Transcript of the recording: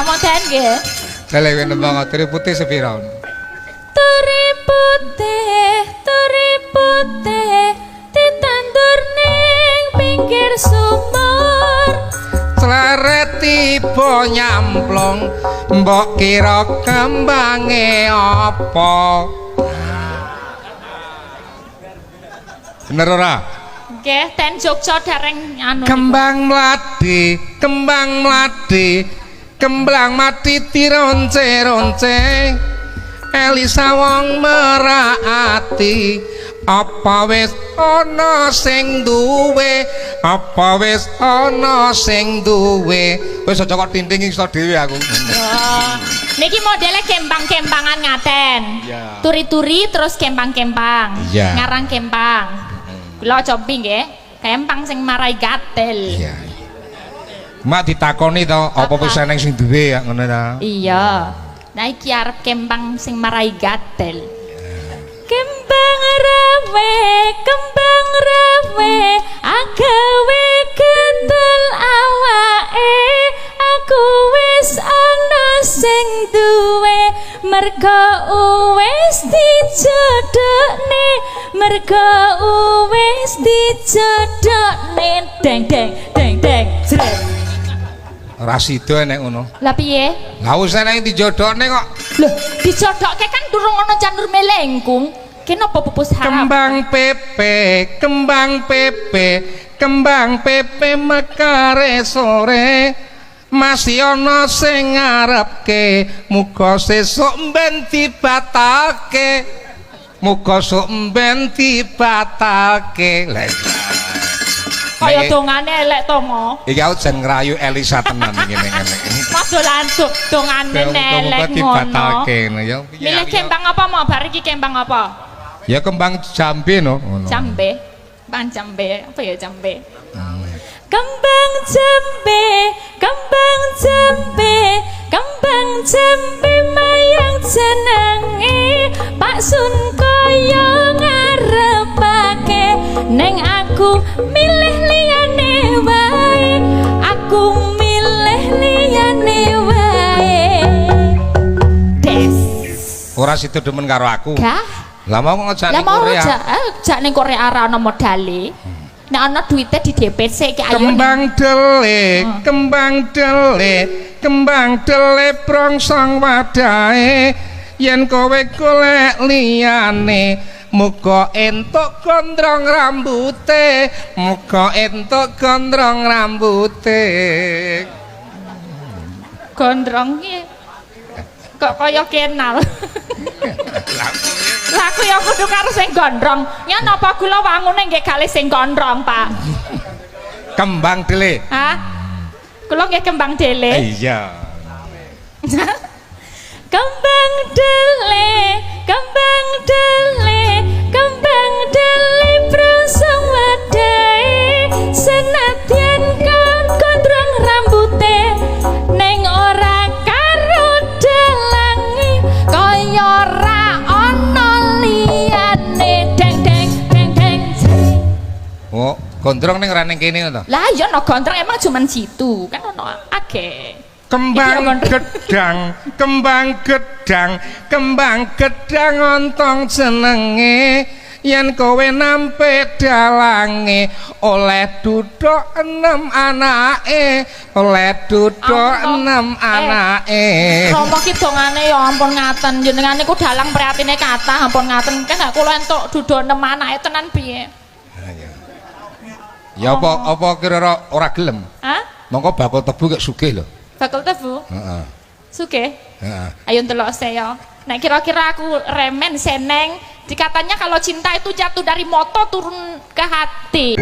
Samonten nggih. Lele nembang turi putih sepira? Turi putih ditandur ning pinggir sumur. Cleret tiba nyamplung, mbok kira kembange apa? Bener ora? Nggih, ten Jogja dereng anu. Kembang mladi, kembang mladi, kembang mati dironce-ronce. Elisa wong merak ati, apa wis ana sing duwe? Apa wis ana sing duwe? Wis aja kok tinting iso dhewe aku. Oh, niki modele kembang-kembangan ngaten. Turi-turi terus kembang-kembang. Ngarang kembang. Kula cobi nggih, kembang sing marai gatel. Iya. Mak ditakoni to, apa wis eneng sing duwe ya ngono ta? Iya. Nah iki arep kembang sing marai gatel. Kembang rawe, agawe gatel awake. Aku wis ana sing duwe, mergo wis dijodhokne, mergo wis dijodhokne. Deng deng deng deng jret. Ora sida enek ngono. Lah piye? Lah wis enek dijodhokne kok. Loh, dijodhokke kan durung ana janur melengkung. Kenapa pupus harap? Kembang pepe, kembang pepe, kembang pepe mekare sore. Masih ana sing ngarepke, muga sesuk mben dibatalke. Muga sok mben dibatalke. Lah kaya dongane elek to, Mo. Iki aku jan ngrayu Elisa tenan iki ngene. Mas dolan dongane elek ngono. Dibatalke ya. Milih kembang apa, Mo? Bar iki kembang apa? Ya kembang jambe no. Jambe. Kembang jambe, apa ya jambe? Kembang jambe, kembang jambe, kembang jambe mayang jenenge. Pak Sun kaya ngarepake, neng aku milih liyane wae. Aku milih liyane wae. Des. Ora situ demen karo aku. Gah? Lah mau ngejak ning Korea. Lah mau ngejak ning Korea ora ana modale. Nek ana duite di DPC iki ayo. Kembang dele, kembang dele, kembang dele brongsong wadahe. Yen kowe golek liyane, muga entuk gondrong rambute, muga entuk gondrong rambute. Gondrong iki kok kaya kenal. Lah aku ya kudu karo sing gondrong. Ya napa kula wangune nggih kalih sing gondrong, Pak. Kembang dele. Hah? Kula nggih kembang dele. Iya. Kembang dele, kembang dele, kembang dele brosong wadahe. Senadyan kon gondrong rambute, neng ora karo dalange, kaya ora ana liyane. Deng deng deng deng. Oh, gondrong ning ora ning kene to? Lah iya no gondrong emang cuman situ, kan ono akeh. Kembang gedang, kembang gedang, kembang gedang ontong jenenge. Yen kowe nampe dalange, oleh duduk 6 anake, oleh duduk 6 anake. Romo ki dongane ya ampun ngaten, jenengan niku dalang prihatine kathah, ampun ngaten. Kan nek kula entuk duduk 6 anake tenan piye? Ya apa apa kira-kira ora gelem? Hah? Mongko bakul tebu kek sugih lho. Bakul tebu? Heeh. Sugih? Heeh. Ayo ndelok saya. Nek kira-kira aku remen seneng, dikatanya kalau cinta itu jatuh dari moto turun ke hati.